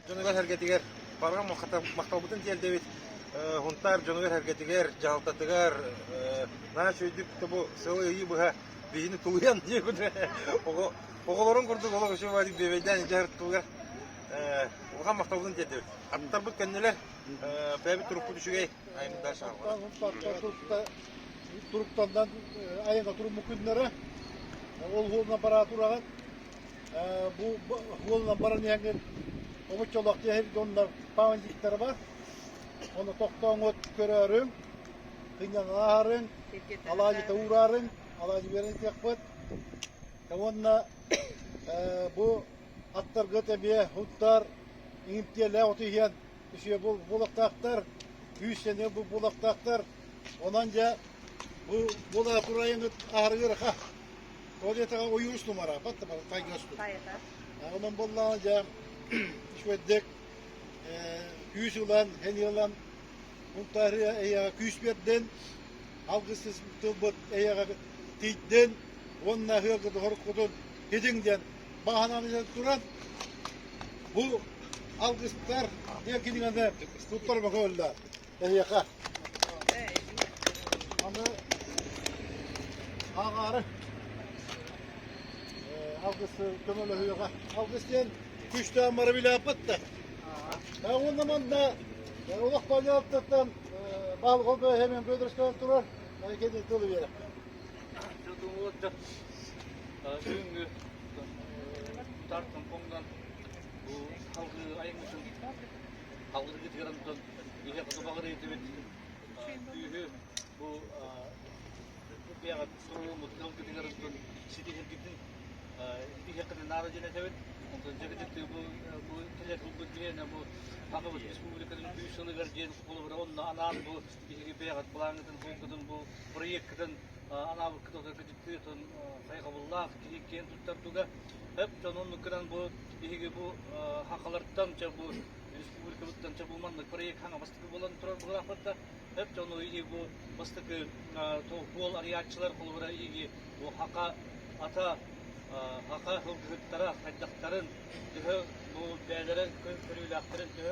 Дьонугар-сэргэтигэр барҕа махталбытын тиэрдэбит. Хунтаар дьонугар-сэргэтигэр, дьаһалтатыгар наһаа үчүгэйдик бу сылы ыйы быһа биһини тулуйан диэбит оҕолорун курдук олох үчүгэй биэбэйдээн илдьэ сырыттылар. Улахан махталбытын тиэрдэбит. Аттарбыт көннүлэр, бэйэбит турукпут үчүгэй. Туруктанан айанга туруммут күннэрэ. Ол уолунан бараатураҕын Бу уолунан баран иһэҥҥит обуччолоох тиэһир дьоннор памятниктара бар. Ону тохтооҥҥут көрөөрүҥ, сынньанан ааһарыҥ, алаадьыта уураарыҥ, алаадьы биэрэн итиэхпит. Уонна бу аттаргыт эмиэ һуттар, иҥимтиэлээх оту иһэн үсүө буолуохтаахтар, күүс сэниэ буолуохтаахтар. Онон дьэ бу буола турайыҥыт аһарыгыраха Ол диэтэҕэ ойуус нумара, батта бар тайгасту. Онон буоллаҕына дьэ үчүгэйдик күүс ылан, һэни ылан, Мунтаарыа эйэҕэ күүс биэрдин, алгыс тылбыт эйэҕэ тиийдин уонна ыһыахгыт хоруккутун хидиҥ диэн баҕа санааны туран бу алгыстар диэн кинигэни туттарба көөллө эһиэхэ. Аны ааҕаары алгыс көмөлөһүөҕэ. Алгыс диэн күүстээх мара билээппит да. Уонна манна олох панялтаттан баалҕа бэһэмэн Федорович турар. Кини тылы биэрэ. Бүгүҥҥү тартан хоҥнон бу салгыы айыммытын Алгыргытыгар онтон иһэ хоту баҕарыйтыбыт күүһү бу бэйэҕэ туруоруммут ыалгытыгар онтон ситиһэргитин иһиэххитин наада диэн этэбит. Онтон дьэ бу бу кэлэр сылбыт диэн бу Сахабыт Республикатын күүс сылыгар диэн холобура онно анаан бу биһиги бэйэҕит былааҥҥытын, холкутун бу проекткытын анаабыккыт отон хайҕабыллаах киһи киэн туттар туга. Эп дьон оннук гынан бу биһиги бу хахалартан чэ бу республикабыттан чэ бу маннык проект хаҥа бастакы буолан турар быһыылаахпыт да эп дьону иһи бу бастакы суол арыйааччылар холобура иһиги бу хака ата хака сылгыһыттара хайдахтарын төһө бу бэйэлэрэ көрүүлээхтэрин төһө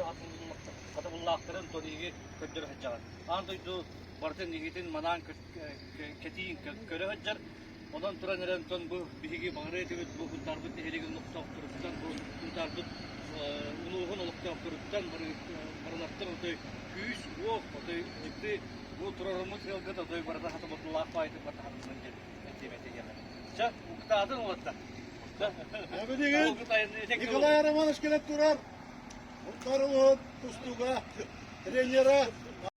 хатабыллаахтарын тон иһиги көрдөрө сылдьаҕын. Аан дойду барытын иһитин манаан кэтиин көрө сылдьар. Онон туран эрэн тон бу биһиги баҕарыа этибит бу Сунтаарбыт нэһилиэгин олохтоохторуттан, бу Сунтаарбыт улууһун олохтоохторуттан барылартан отой күүс-уох, отой дьикти бу турарыммыт сыалгыт отой барыта хатабыллаах баайдык барыта хатыллан диэн этиэм этиэҕэ. Чэ, уктаатын уолаттар. Билигин Николай Романович кэлэн турар. Сунтаар улууһун тустууга тренера.